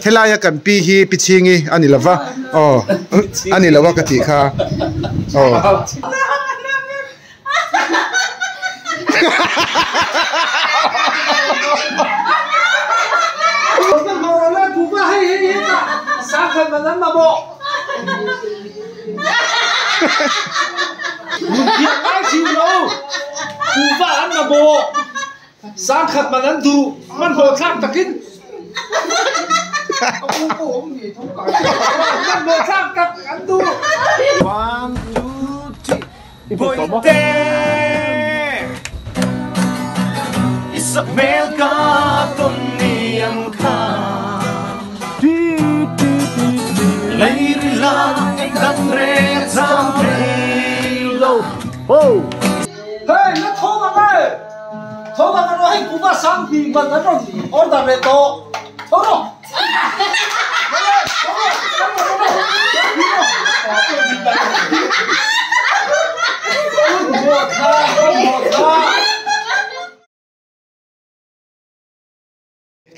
Helaia kan pi hi pi chhingi a ni lova aw a ni lo a ka tih kha aw. Sangkhat man an duh, hmanhmawh thlak takin hmanhmawh thlak tak an duh. One, two, three, Bawihte I sakhmel ka tawn ni ang kha Leirila dang reng a chang thei lo. Hei na thawng ang e! Thawng ang erawh hei Kuva sang hnih man an rawn order leh tawh. Tho rawh! Tho rawh! Tho rawh! Tho rawh! Tho rawh!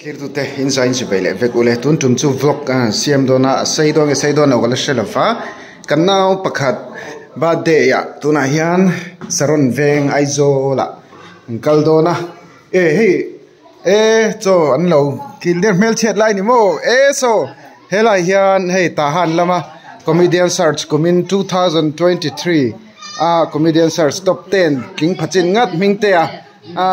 Thirtute in zain chi bei leh vek ule tun tum chu vlog a han siam dawn a a sei dawn nge sei dawn lo ka la hre lo va kan nau pakhat birthday ah tunah hian saron veng Aizawl ah an kal dawn a e hei e chaw an lo kil der hmelchhiat lai ni maw e saw helai hian hei tahan lama comedian search kumin 2023 a comedian search top 10 tling phachin ngat hming te a a.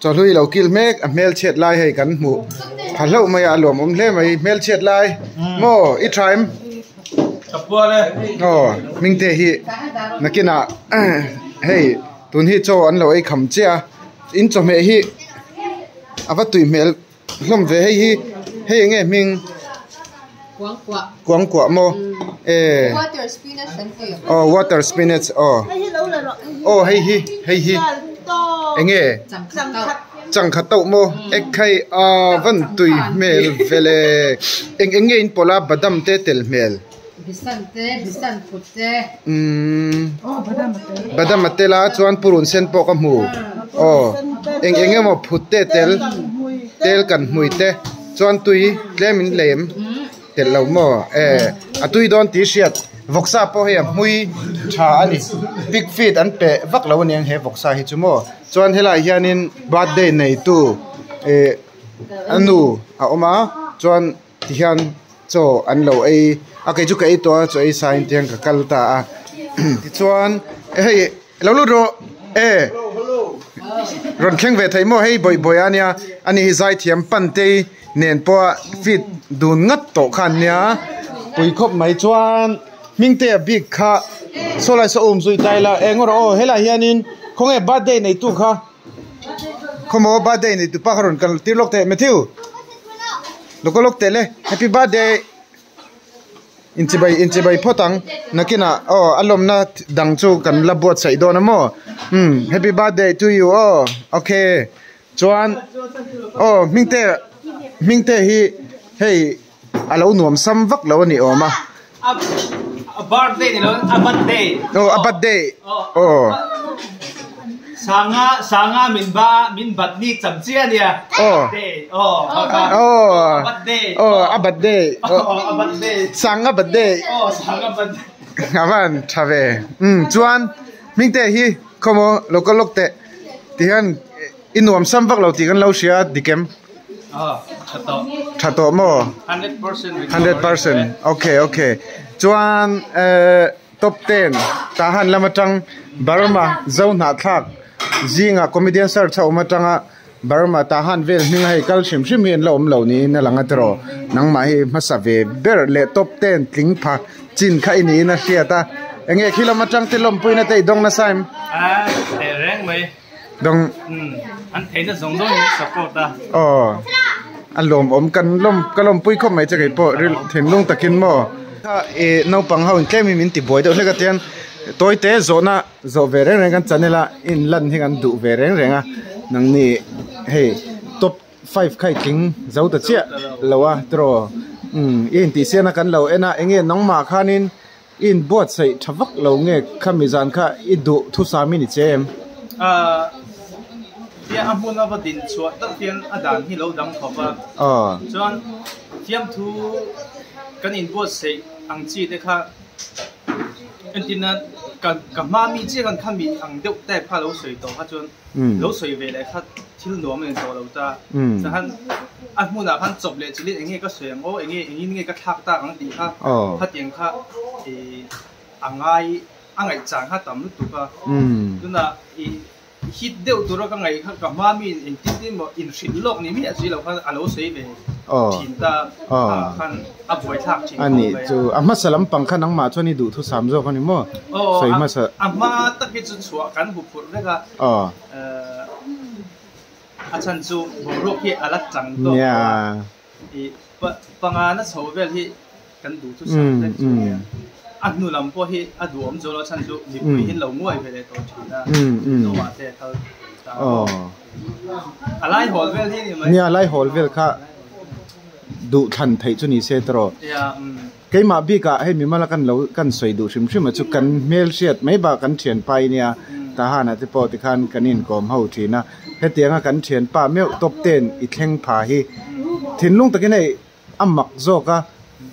Chawhlui lo kil hmek a hmelchhiat lai hei kan hmuh pha hlauh mai a a lawmawm hle mai hmelchhiat lai maw i tha em aw hmingte hi nakinah hei tun hi chaw an lo ei kham chiah a in chawhmeh hi a va tui hmel hlawm ve hei hi hei eng nge hming kuangkuah maw e aw water spinach aw aw hei hi hei hi eng nge changkhat tauh maw ek khai a van tui hmel vele eng eng nge in pawlh a badam te tel hmel umm badam a tel a chuan purun sen pawh ka hmu aw eng eng emaw phut te tel tel kan hmui te chuan tui tlem in lem telh lo maw e a tui dawn tih hriat vawksa pawh hei a hmui tha a ni pig feet an pe vak lo aniang he vawksa hi chu maw chuan helaiah hianin birthday neitu eh a nu a awm a chuan. Tihian chaw an lo ei a kei chu ka ei tawh a chaw ei sa in tihian ka kal ta a tichuan hei lo lut rawh e rawn thleng ve thei maw hei bawih bawih a nia ani hi zaithiam pantei nen pawh a fit dun ngat tawh kha an nia pui khawp mai chuan hmingte a bik kha saw lai saw um zui ta ila eng rawh aw helaiah hianin khawnge birthday neitu kha. Khawmaw birthday nei tupa kha rawn kal tir lawk teh Matthew lawk lawk teh le happy birthday inchibai inchibai phawt ang nakinah aw a lawmna dang chu kan la buatsaih dawn a maw umm happy birthday to you aw okay chuan aw hmingte hmingte hi hei a lo nuam sam vak lo a ni awm a. A birthday ni lo a birthday. Oh a birthday. Oh. Sanga sanga min ba min bat ni cham chia nia. Oh. Day. Oh. Oh. Birthday. Oh a birthday. Oh a birthday. Sanga birthday. Oh sanga birthday. Avan tha ve. Chuan hmingte hi khawmaw local lawk teh tihian i nuam sam vak lo tih kan lo hria dikem. Tha tawh maw? 100% okay okay chuan top 10 tah han lam atang Burma zo hnahthlak zinga comedian search a awm atanga Burma tah han vel hming a hei kal hrim hrim hi an la awm lo niin a lang a tiraw nangmah hi hmasa ve ber leh top 10 tling pha chin kha i niin a hriat a enge khi lam atang te lawmpuina te i dawng nasa em? Dawng. An theihna zawng zawng in support a. Aw. A lawmawm kan lawm ka lawmpui khawp mai che kei pawh ril thinlung takin maw. Kha e naupang ho in tlem in min ti buai deuh hlek a tian tawi te zawhna zawh ve reng reng kan channel a in lan hi kan duh ve reng reng a nangni hei top 5 kha i tling zo ta chiah lo a tiraw umm i intihsiakna kan lo en a enge nangmah khanin I inbuatsaih tha vak lo nge kha mi zan kha i duh thusam i ni che em? Ahh Hetia a hmun a va din chhuah tak hian a dan hi lo dang khawp a. Chuan fiamthu kan inbuatsaih ang chi te kha entirna ka ka hma mi chiah khan khami ang deuh type kha lo sawi tawh kha chuan lo sawi ve leh kha thil nuam a ni tawh lo ta. Chuan a hmunah khan chawp leh chilhin eng nge ka sawi ang aw eng nge engin nge ka thlak tak ang tih kha khatiang kha ih a ngai a ngaihchang kha tam lutuk a. Tunah ih Hit deuh tura ka ngaih kha ka hma mi engtin tin maw inhrilh lawk ni miah si lo khan a lo sawi ve thin ta ah khan a buaithlak thin khawp mai. Ani chu a hmasa lampang kha nangmah chuan i duhthusam zawk a ni maw? Sawi hmasa. A hma tak hi chu chhuah kan hmu phurh vek a. A chhan chu boruak hi a la chang tawk lo a. I panga na chho vel hi kan duhthusam vek chu nia. A hnu lam pawh hi a duhawm zo lo chhan chu mipui hi lo nguai ve leh tawh thin a, hnungah te a kal ta bawk. A lai hawl vel hi ni mai. Nia, lai hawl vel kha duhthlan theih chu ni se tawh. Keimah bikah hei mimala kan lo kan sawi duh hrim hrim a chu kan hmelhriat mai bak kan thianpa i nia Tahana te pawh tikhan kan inkawm ho thin a, hetianga kan thianpa meuh top ten i thleng pha hi thinlung takin hei a mak zawk a,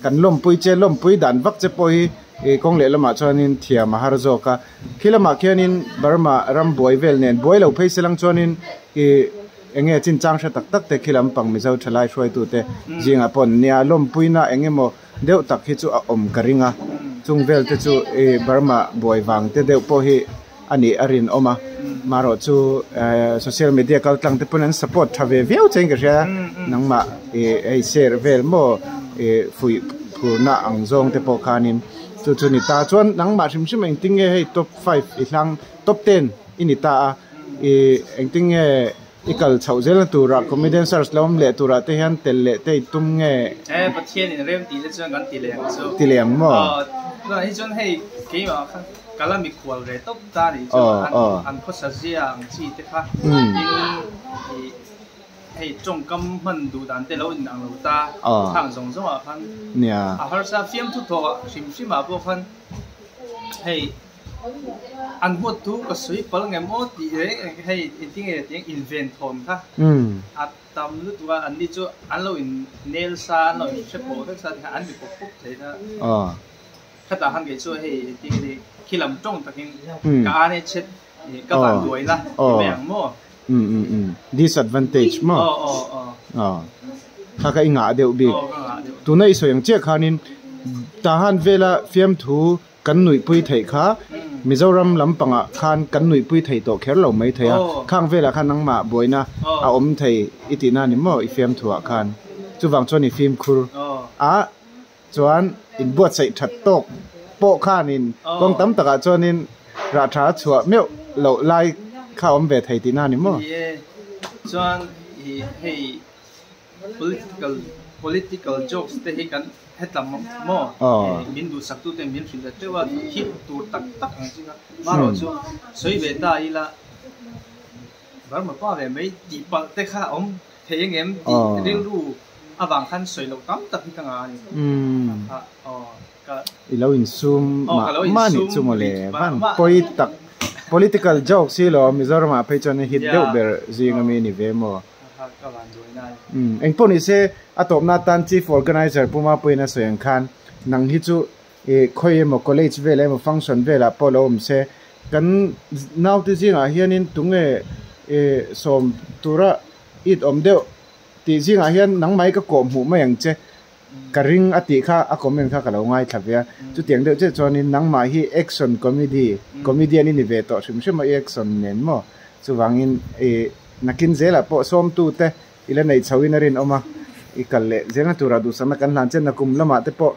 kan lawmpui che lawmpui dan vak che pawh hi ih kawng leh lamah chuanin thiam a har zawk a, khi lamah khianin Burma ram buai vel nen buai lo phei se lang chuanin ih Eng nge chinchang hre tak tak te khi lampang Mizo thalai hruaitute zingah pawh an nia, lawmpuina eng emaw deuh tak hi chu a awm ka ring a, chung vel te chu i Burma buai vang te deuh pawh hi a nih a rinawm a, marawh chu social media kal tlang te pawn an support tha ve viau che in ka hria a, nangmah i hei share vel maw i fuih phurna ang zawng te pawh khanin chu chu ni ta chuan nangmah hrim hrim engtin nge hei top five i hlang top ten i ni ta a. I engtin nge i kal chhoh zel na turah comedian search lo awm leh turah te hian tel leh te i tum nge? E Pathian in rem tih te chuan kan ti leh ang chu. Ti leh ang maw? Aw tunah hi chuan hei keimah kha ka la mikhual ve tawp ta nih chu an khawsa zia ang chi te kha tin i hei tawngkam hman duh dan te lo inang lo ta khang zawng zawng ah khan a harsa fiamthu thawh ah hrim hrim ah pawh khan hei An huat thu ka sawi pal ngem aw tih reng reng hei engtinge tiang inven thawm kha a tam lutuk a, anni chu an lo in nel sa an lo in hre pawh vek sa tikhan an mi pawp pawp thei kha khatah khan kei chu hei engtinge ni khi lam tawng takin ka an e chhet ka van duai la ti mai ang maw. Disadvantage maw? Kha kha i ngah deuh bik. Tuna i sawi ang chiah khanin Tahan vela fiamthu Kan nuihpui theih kha Mizoram lampangah khan kan nuihpui thei tawh kher lo mai thei a, khang velah khan nangmah buaina a awm thei i tihna ni maw i fiamthuah khan. Chuvang chuan i fimkhur a chuan inbuatsaih that tawk pawh khanin kawng tam takah chuanin rah tha a chhuah meuh loh lai kha a awm ve thei tihna ni maw? Ni e, chuan hei Political political jokes te hi kan hetlam maw min duhsak tu ten min hrilh ta teuh a hit tur tak tak ang chi kha marawh chu sawi ve ta ila Burma pa ve mai tih palh te kha a awm thei ang em tih rilru avang khan sawi loh tam tak hi ka ngah a ni kha aw ka I lo insum mah mah nih chu mawle van pawi tak political jokes hi lo Mizoram ah phei chuan hit deuh ber zing ami ni ve maw. Eng pawh ni se, a tawpna atan Chief Organiser Pu Mapuiin a sawi ang khan, nang hi chu ih khawi emaw college velah emaw function velah pawh lo awm se, kan naute zingah hianin tunge ih sawm tura it awm deuh tih zingah hian nangmah hi ka kawh hmuh mai ang che, ka ring a tih kha a comment kha ka lo ngaithla ve a, chutiang deuh chiah chuanin nangmah hi action comedy, comedian i ni ve tawh hrim hrim a i action nen maw? Chuvangin i nakin zelah pawh sawmtute i la nei chhoin a rinawm a, i kal leh zelna turah duhsakna kan hlan chen a kum lamah te pawh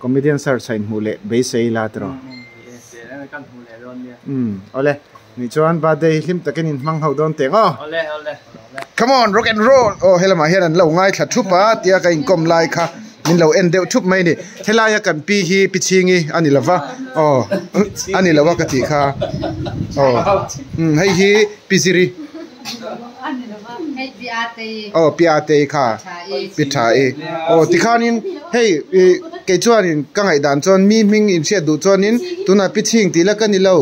comedian search a inhmuh leh beisei ila tiraw? Umm awle nih chuan birthday hi hlim takin inhmang ho dawn teh ang aw. Come on rock and roll aw helamah hian an lo ngaithla thup a tia ka inkawm lai kha min lo en deuh thup mai a ni helaia kan pi hi pi chhingi a ni lova aw a ni lova ka tih kha aw umm hei hi pi ziri aw pi a tei kha pi tha i aw tikhanin hei ih kei chuanin ka ngaihdan chuan mi hming inhriat duh chuanin tunah pi chhing tih la ka ni lo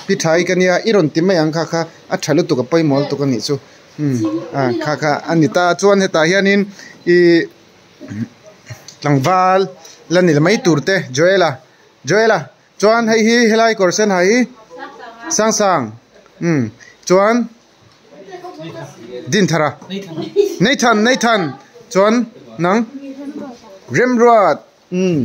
pi tha i ka nia i rawn ti mai ang kha kha a tha lutuk a pawimawh lutuk a nih chu. Umm a kha kha a ni ta chuan hetah hianin ihh tlangval la ni mai tur te Joela Joela chuan hei hi helai kawr sen ha hi Sangsang umm chuan Dinthara Nathan Nathan chuan nang Remruat Umm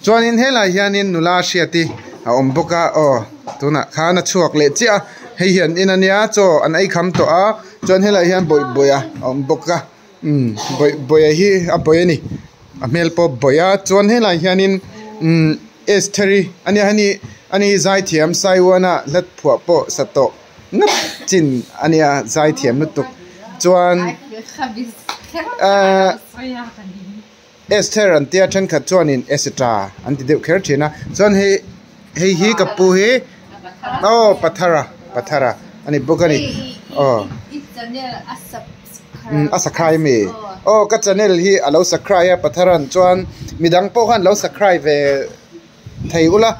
chuanin helai hianin nula hriati a awm bawk a aw tunah khan a chhuak leh chiah a hei hian in ania chaw an ei kham tawh a chuan helai hian bawih bawih a awm bawk a umm bawih bawih a hi a bawih a ni a hmel pawh bawih a chuan helai hianin umm Estheri ania heni ani zaithiam Saiwana hlat phuah pawh sa tawh ngap chin ania zaithiam lutuk chuan ahh. Esther an tia thenkhat chuanin Eseta an ti deuh kher thin a chuan hei hei hi ka pu hi aw Pathara Pathara a ni bawk a ni aw umm a sakhrai ami aw ka channel hi a lo sakhrai a Patharan chuan midang pawh khan lo sakhrai ve thei ula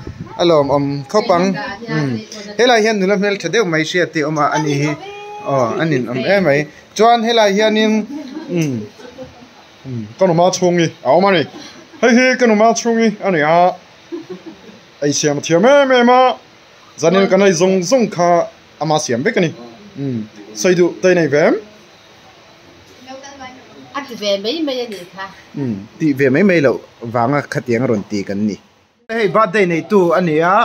a lawmawm khawp ang umm helai hian nula hmeltha deuh mai hriat te a awm a ani hi aw a ninawm em mai chuan helai hianin umm. Ka numa chhungi a awm a ni. Hei hi ka numa chhungi a ni a, ei siam a thiam em em a, zanin kan ei zawng zawng kha ama siam vek a ni. Sawi duh te nei ve em? A ti ve mai mai a nih kha. Tih ve mai mai loh vanga khatiang a rawn ti kan ni. Hei birthday neitu a ni a,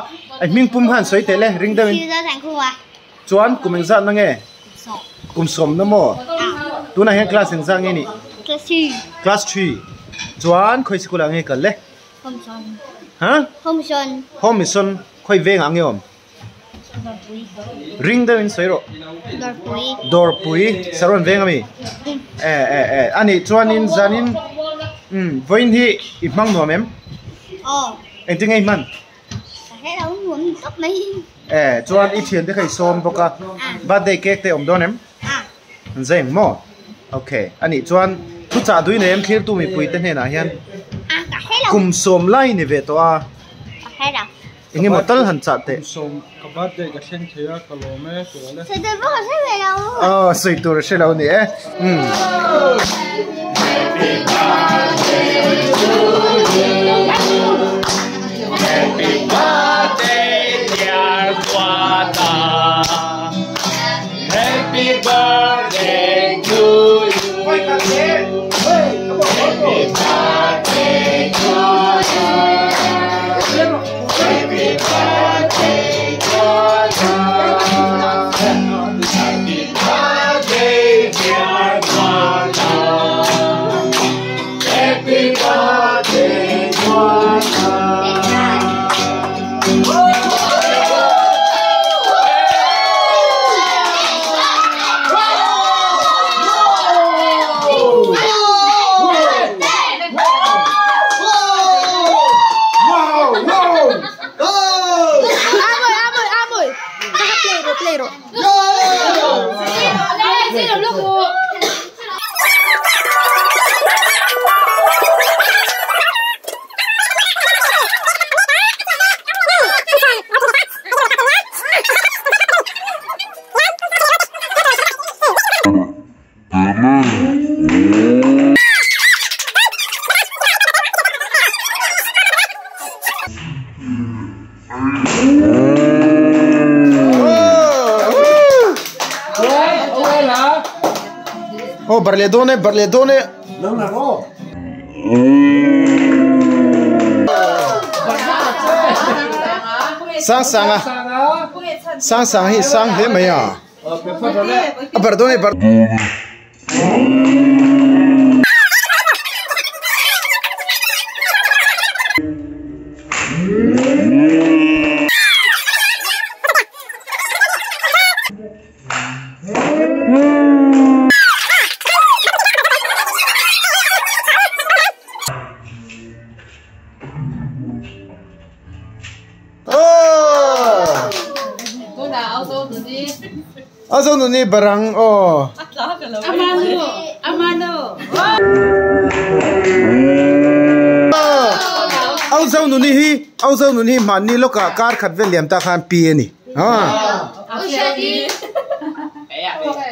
a hming pum khan sawi teh le ring deuhin. Chuan kum engzat na nge? Kum sawm na maw? Tunah hian class engzat nge nih? Class 3. Chuan khawi sikul ah nge kal le? Ha? Home mission. Khawi veng ah nge awm? Ring deuhin sawi rawh. Dawrpui. Saron veng ami? E e e ani chuanin zanin um vawiin hi i hmang nuam em? Engtin nge i hman? E chuan i thiante kha i sawm bawk a birthday cake te awm dawn em? An zai ang maw? Okay anih chuan thuchah dui nei em thlirtu mipui te hnenah hian kum sawm lai ni ve tawh a. Eng emaw tal han chah teh. Kum sawm ka birthday ka thleng thei a ka lawm e tih le. Sawi tur pawh ka hre ve lo. Aw sawi tur a hre lo ni e. Umm. Happy birthday to you. Happy birthday dear Guata. Happy birthday to you. Happy birthday to you. Happy birthday to you. Happy birthday dear Guata. Happy birthday Guata. Aw bar leh dawn e bar leh dawn e. Sang sang a sang sang hi sang hle mai a a bar dawn e bar. A zo nuni barang aw. Au zo nuni hi au zo nuni hi hmanni lawkah kar khat vel liam ta khan pi a ni.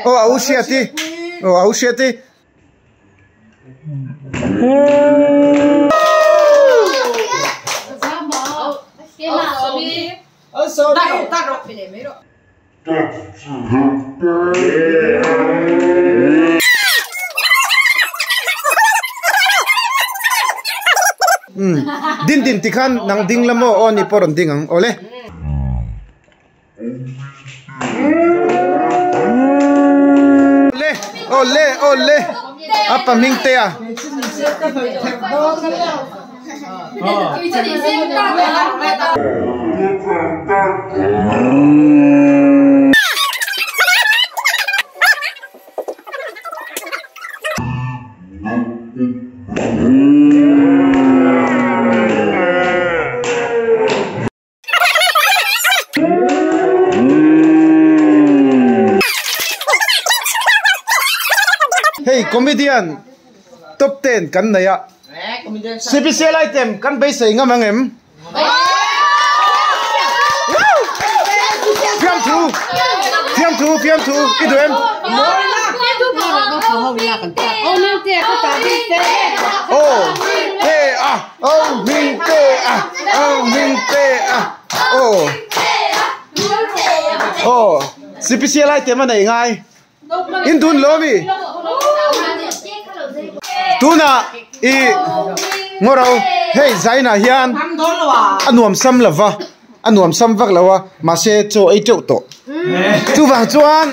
Aw a u Hriati. Aw a u Hriati. Din din tikhan nang ding la maw aw ni pawh rawn ding ang awle. Awle awle awle a pa hming te a. Hei comedian top ten kan nei a CPC lai tem kan beisei ngam ang em? Fiamthu fiamthu fiamthu i duh em? Aw te a aw hming te a aw hming te a aw aw CPC lai tem a nei ngai. In dun lo mi? Tunah i ngawro hei zainah hian a nuam sam lo va, a nuam sam vak lo a, mahse chaw ei teuh tawh. Chuvang chuan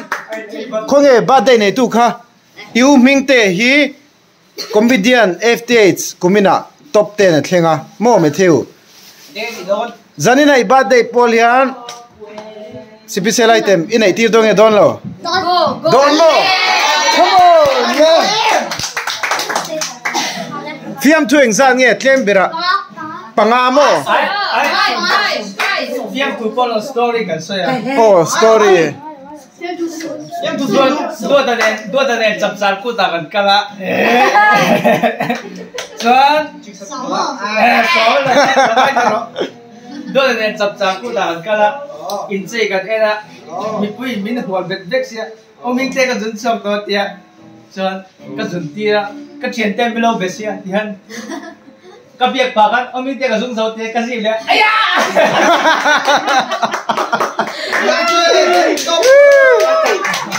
khawnge birthday neitu kha i u Hmingte hi comedian FTH kuminah top ten a thleng a, maw Matthew? Zanin a i birthday pawl hian special item i neih tir dawn nge dawn lo? Dawn maw? Come on! Fiamthu engzat nge tlem berah panga maw? Fiamthu pawh lo story kan sawi a. Aw story. Duata nen Duata nen chapchar kutah kan kal a chuan Duata nen chapchar kutah kan kal a inchei kan en a mipui in min hual bet vek sia aw ming te ka zun chhuak dawn tia chuan ka zun tir a ka thian te an milo ve sia tihian Ka biak pah khan awm in te ka zung zo te ka zip leh aya!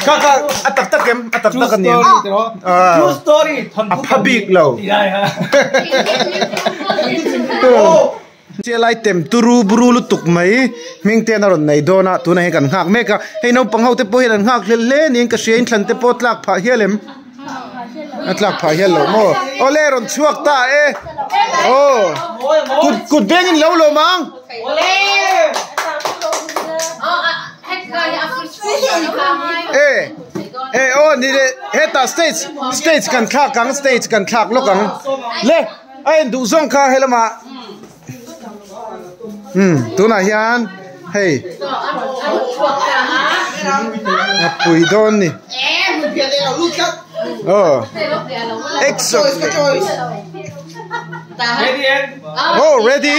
Ka ka a tak tak em a tak tak a ni em? True story a pha bik lo. Chialai tem turu buru lutuk mai hming ten a rawn nei dawn a tunah hian kan nghak mek a hei naupang ho te pawh hian an nghak hlel hle niin ka hria in thlan te pawh tlak phah hial em. A tlak phah hian lo maw? Awle rawn chhuak ta e. Aw. Kut kut beng in lo lawm ang. E e aw ni le heta stage stage kan thlak ang stage kan thlak lawk ang. Le a en duh zawng kha helamah umm tunah hian hei a pui dawn ni aw action oh ready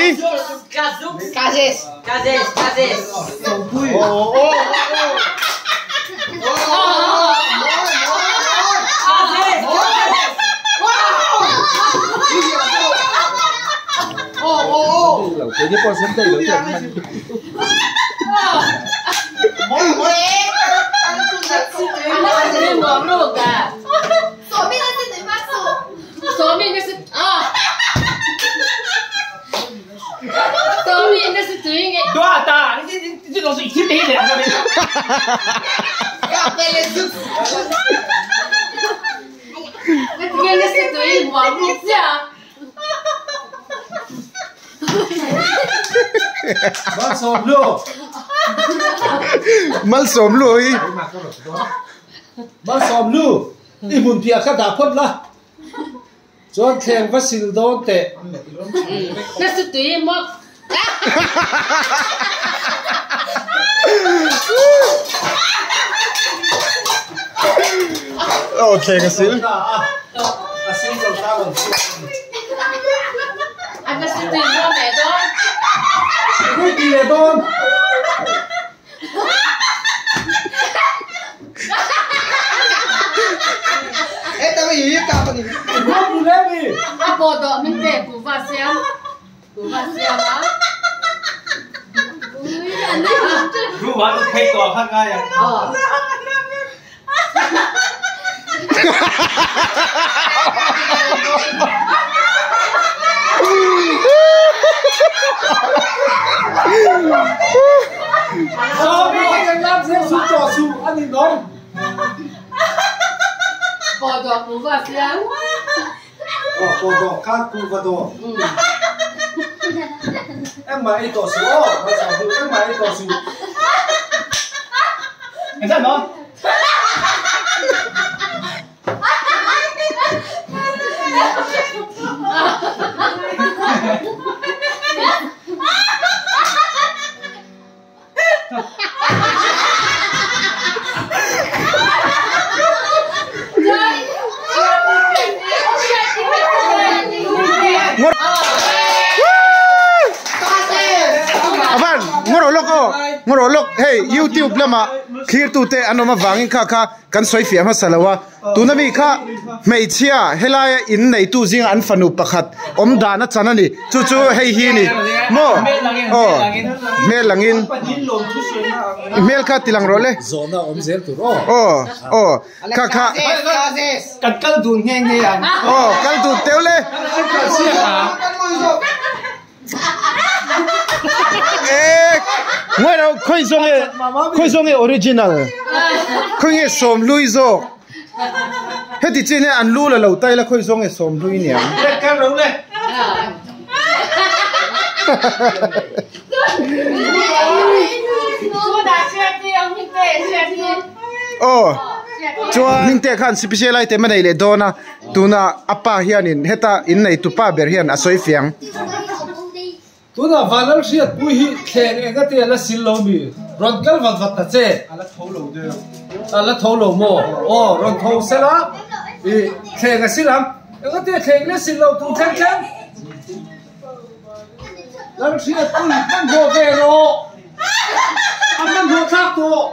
Malsawm lu i. Malsawm lu i hmun piah kha dah phawt la. Chuan thleng va sil dawn teh. Na su tui maw. Aw thleng a sil. A sil zo ta rawn chhuak a ni. Na su tui maw leh dawn. Tui ti leh dawn. Pawh dawh min pe kuhva siam kuhva siam a. Room ah lut phei tawh khan ngai ang. Avan ngawrh lawk aw ngawrh lawk hei youtube lama thlir tute an awm avangin kha kha kan sawi fiah hmasa lo a tuna mi kha hmeichhia helaia in neitu zinga an fanu pakhat awm dan a chan a ni chu chu hei hi a ni maw aw hmel langin hmel kha ti lang rawh le aw aw kha kha Kan kal dun nghe nghe ang. Aw kal dun teuh le. Ek ngawi lo khawi zawng nge khawi zawng nge original khawi nge sawm hlui zawk heti chin hian an lu la lo tai la khawi zawng nge sawm hlui niang. Kal ro le. Aw chuan Hmingte khan special item a nei leh dawn a tuna a pa hianin heta innei tupa ber hian a sawi fiang. Tuna Vanlal Hriatpui hi thleng eng ate a la sil lo mi? Rawn kal vat vat ta che. A la tho lo deuh. A la tho lo maw? Aw rawn tho sela i thleng a sil ang. Eng ate thleng la sil lo tum thleng thleng. Lalhriatpui hmanhmawh ve rawh. A hmanhmawh thlak tawh.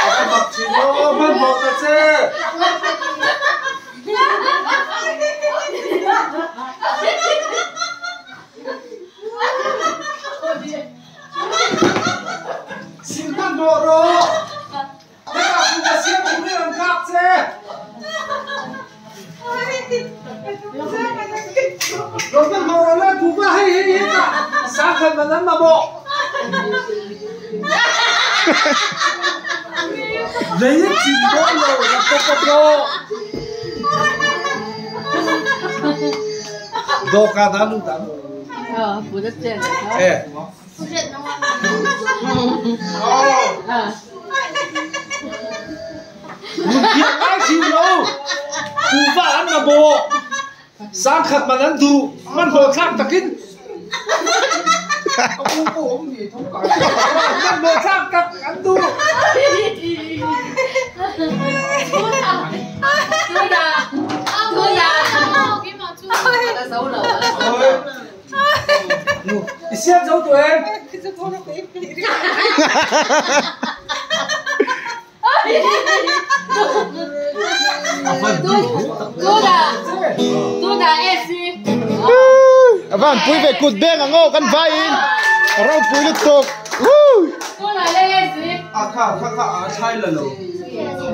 A va bak thin aw, hmanhmawh ta che. Sil hmanhmawh rawh. Heta kum a siam turin an nghak che. Rawn hman hmawh rawh le Buba hei hei heta sangkhat man an mamawh. Lei in chim dawn lo la pawp pawp rawh. Dawhkan ah lut ang. Eh. Lungpiak ngai thin lo. Kuhva an mamawh. Sangkhat man an duh. Hmanhmawh thlak takin. Hmanhmawh thlak tak an duh. I siam zo tawh em? A van pui ve kut beng ang aw kan vai in ropui lutuk.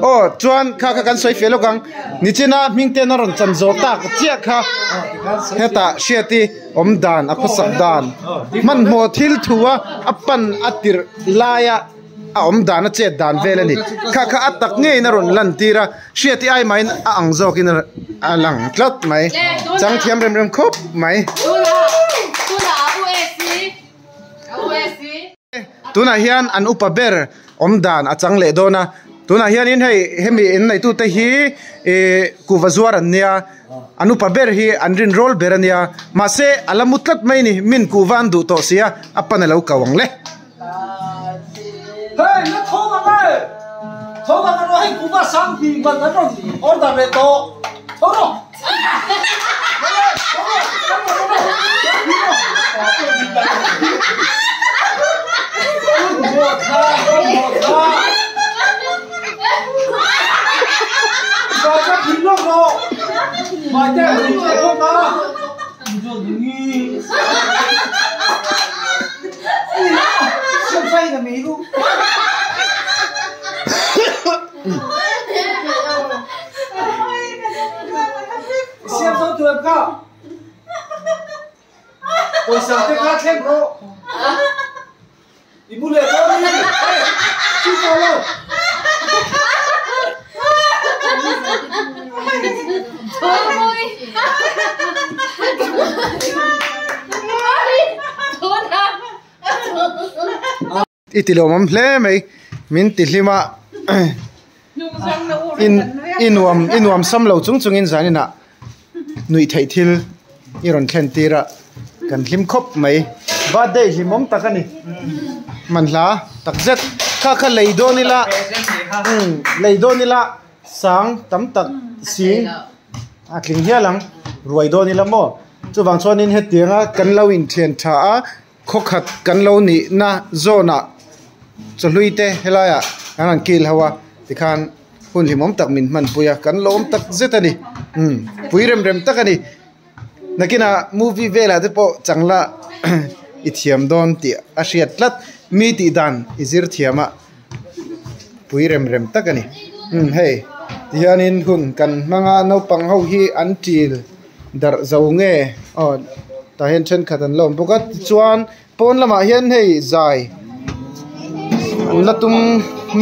Aw chuan kha kha kan sawi fel lawk ang nichina hming ten a rawn chan zawh tak chiah kha hetah hriati awm dan a khawsak dan hmanhmawh thil thu a a pan a tirh laia a awm dan a chet dan vel a ni kha kha a tak ngeiin a rawn lan tir a hriati ai mahin a ang zawkin a lang tlat mai chang thiam rem rem khawp mai. Tunah hian an upa ber awm dan a chang leh dawn a, tunah hianin hei hemi in neitute hi ih kuhva zuar an nia, an upa ber hi an rin rawl ber a nia, mahse a la mu tlat mai a ni, min kuhva an duh tawh si a, a pan a lo kau ang le. Hei la tho ang e, tho ang rawh hei kuhva sanghnih man an rawn order leh tawh, tho rawh. Pawisa te kha thleng rawh. I bu leh dawn a ni. Hey, chu tawh lo. I ti lawmawm hle mai min ti hlim a i nuam i nuam sam lo chung chungin zaninah nuih theih thil i rawn thlen tir a kan hlim khawp mai birthday hlimawm tak a ni manhla tak zet kha kha lei dawn ila umm lei dawn ila sang tam tak si a tling hial ang ruai dawn ila maw chuvang chuanin hetianga kan lo inthian tha a. Khawkhat kan lo nihna zawnah chawhlui te helaiah kan han kil ho a tikhan hun hlimawm tak min hmanpui a kan lawm tak zet a ni umm pui rem rem tak a ni nakinah movie velah te pawh changla i thiam dawn tih a hriat tlat mi tih dan i zir thiam a pui rem rem tak a ni umm hei tihianin hun kan hmang a naupang ho hi an til. Darh zo nge aw tah hian thenkhat an la awm bawk a tichuan pawn lamah hian hei zai an la tum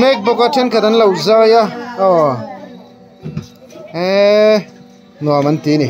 mek bawk a thenkhat an lo zai a aw eee nuam an ti a ni.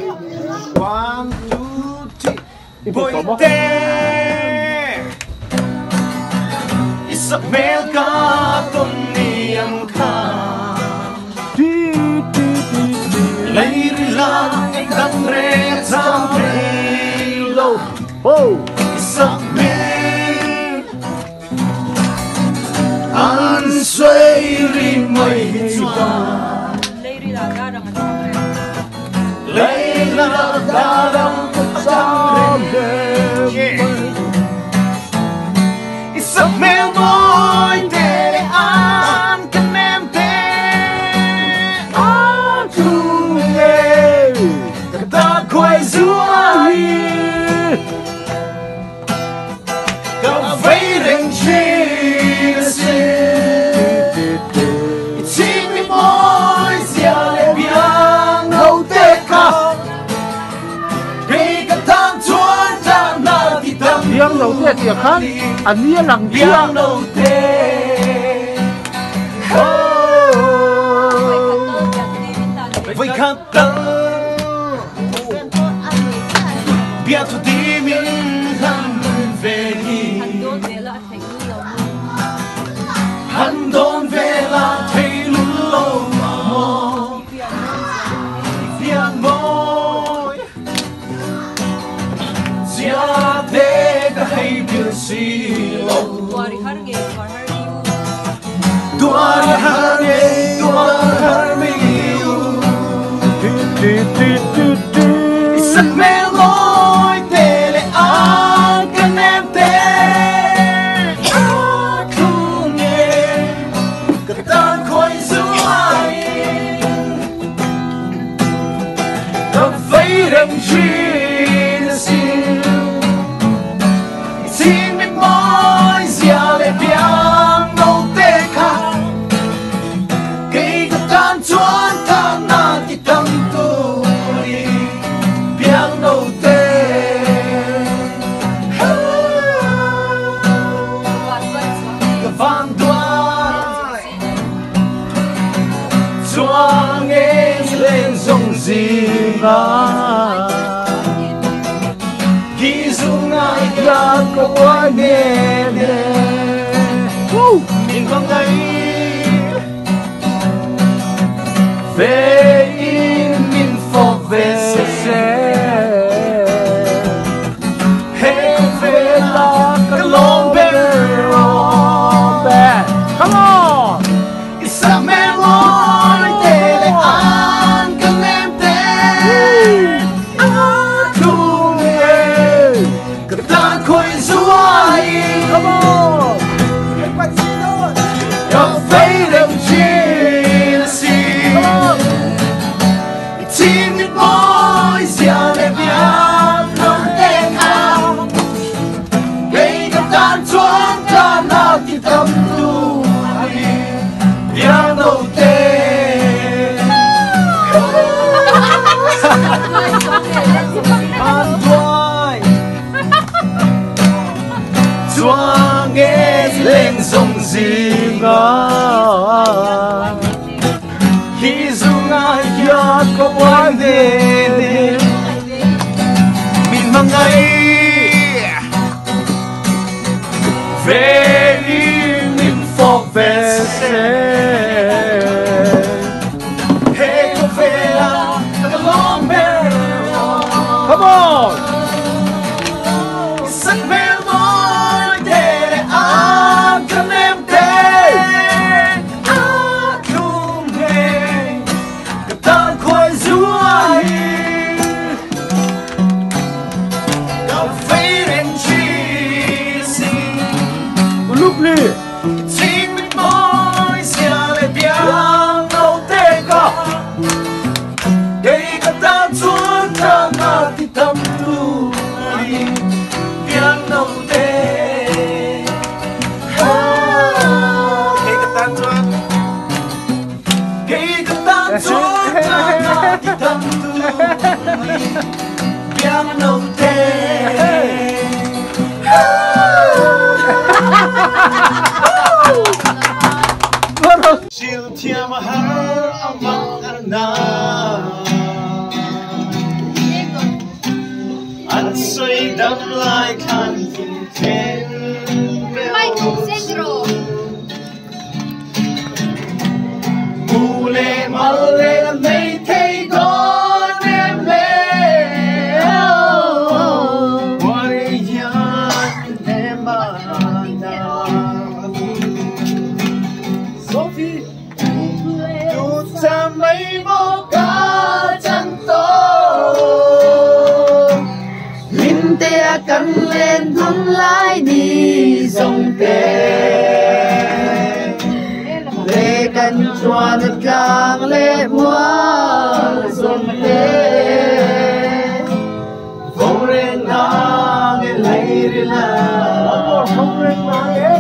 che He khawvela ka lawm ber Come on! Sak hmel mawi te leh a ka nem te A thlum ngei ka tan khuai zuai Ka vei reng thin si Uluk li! Ching mit mawi zia leh biang lo te ka Kei ka tan chuan tlang a ti tam tu a ni biang no te Kei ka tan chuan Kei ka tan chuan tlang a ti tam tu a ni biang no te Sil thiam a har a mang a na An sawi dam lai khan in then Mike Sandro. Mu leh mal leh a nei thei dawn em le Muare hian min hnem a na Sophie Tu cha mai maw ka chan tawh Hlim te a kan len dun lai ni zawng te Le kan chuan a tlang leh mual zawng te Vawng reng nang e lei ri la Vawng reng nang e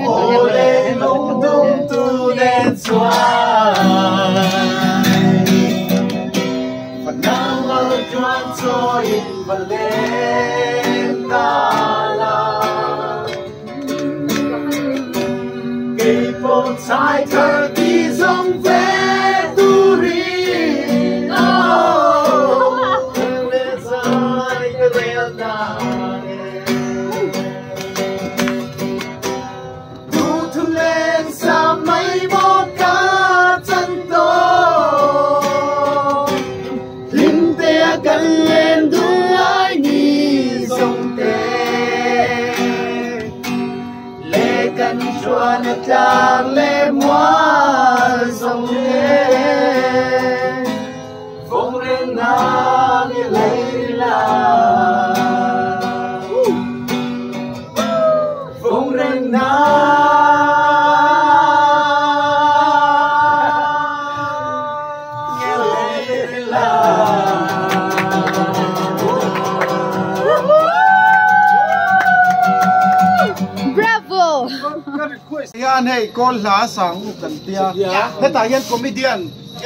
Aw le lung dum tu nen chuan Fanau mal chuan chawiin va leng ta la Kei pawh chai thar ti zawng ve turin Aw le zai ka rel ta e Tu thu len sa mai maw ka chan tawh Hlim te a kan len dun lai ni zawng te Le kan chuan a tlang leh mual zawng te Vawng reng nang i lei la Vawng reng nang i lei la Bravo! Hian hei kawl hla sang u kan tia hetah hian comedian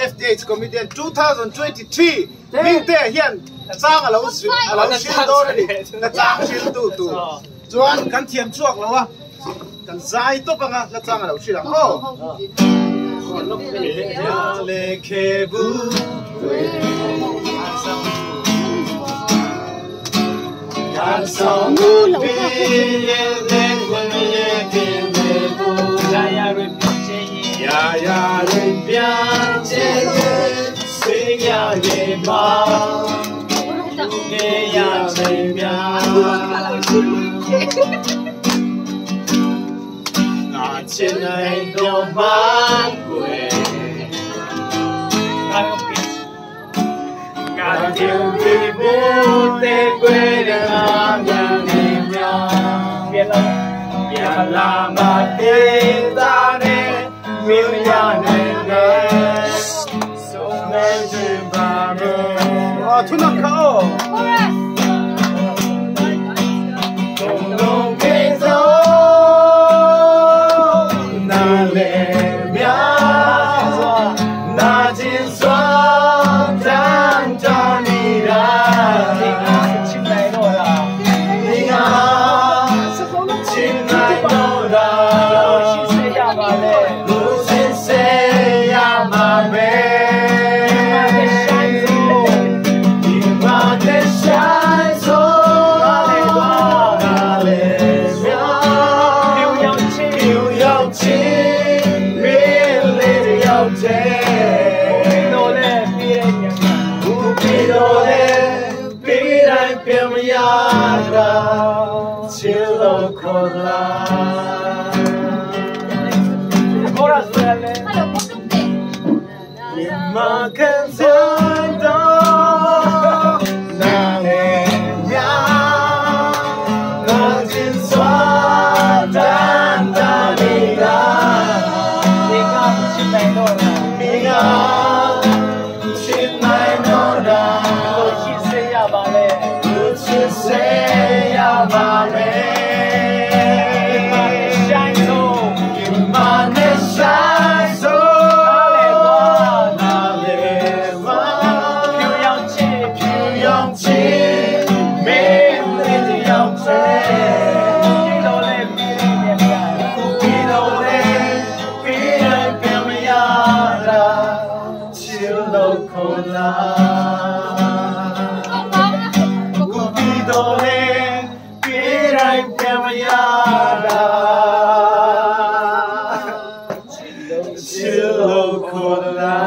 FDH comedian 2023 Hmingte hian chang a lo a lo hril dawn a ni la chang hril tu tur chuan kan thiam chhuak lo a kan zai tawp anga la chang a lo hril ang aw. Thunak kha aw. Chorus! ပြန်မရတာချစ်လို့ခေါ်လာခေါ်ရစလဲမာကန်စန်တော့နာလေညာနာချင်စွာတန်တန်လေးက ဒီကချစ်နိုင်တော့လား မိငါချစ်နိုင်တော့တာ လို့ချစ်စေရပါလေ လူချစ်စေရပါလေ ဒီမှာရှိုင်းဆုံး ဒီမှာနဲ့ဆိုင်ဆုံး နားလေသွား နာလေဝါ ဖြူရောင်ချစ် ဖြူရောင်ချစ်မင်းလေးတယောက်တည်း ဒီလိုလေးပြီးနေပြန် ဒီလိုလေးပြီးရင်ပြန်မရတာချစ်လို့ခေါ်လာဒီလိုလေးပြီးရင်ပြန်မရတာချစ်လို့ခေါ်လာ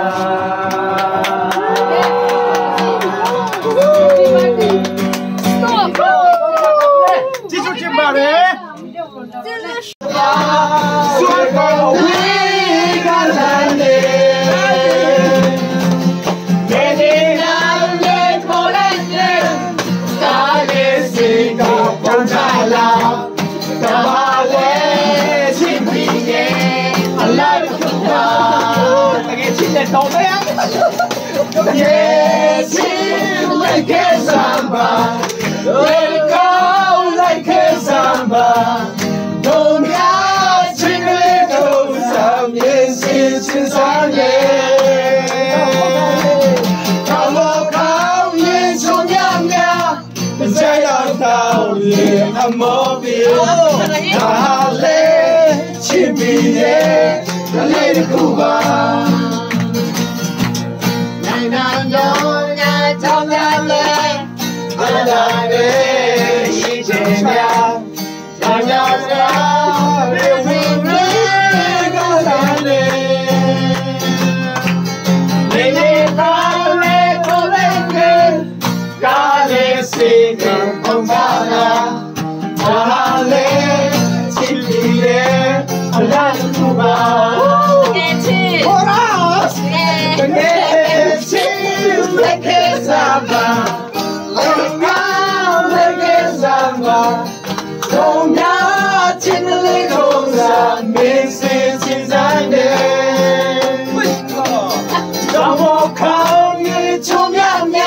记住键盘嘞。说到we got landed 내내 날래 보냈네 나의 시가 본잘라 나발레 신비에 알라르쿠다 တကယ်ချစ်တဲ့တော်တယ် Yes, like a samba. Let it go like a samba. 东亚情侣头上面是青山耶。靠我靠一冲娘娘，再到道里阿莫比，那嘞亲密耶，那嘞的哭吧。 让我靠一冲娘娘，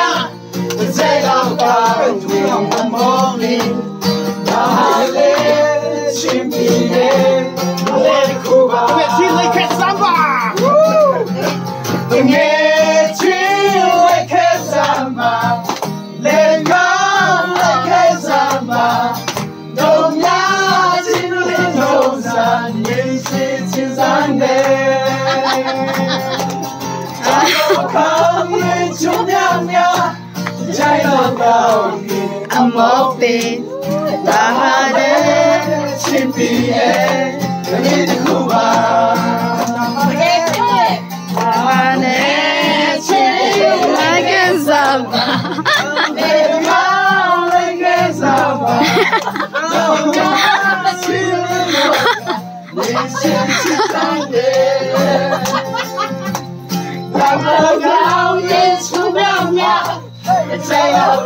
再到大的梦里，哪里亲密的我的哭吧。去来看三吧。年轻来看三吧，来看来看三吧，东亚金陵头上也是青山的。让我靠一冲娘娘，再到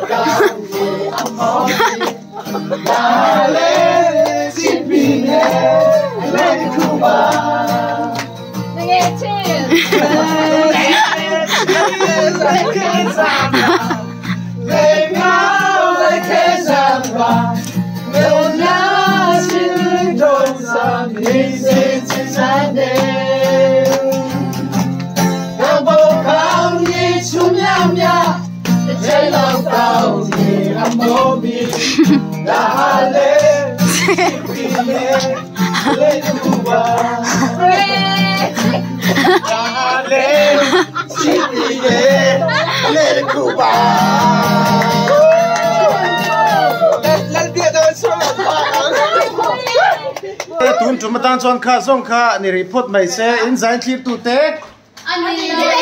高原阿莫比，大的亲密的你的哭吧。 Tun chuma tan chuan kha zawng kha ni rih phawt mai se in zain thlir tu te อันนี้เลย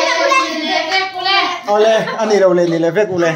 awle ani lo le ni le vek ule.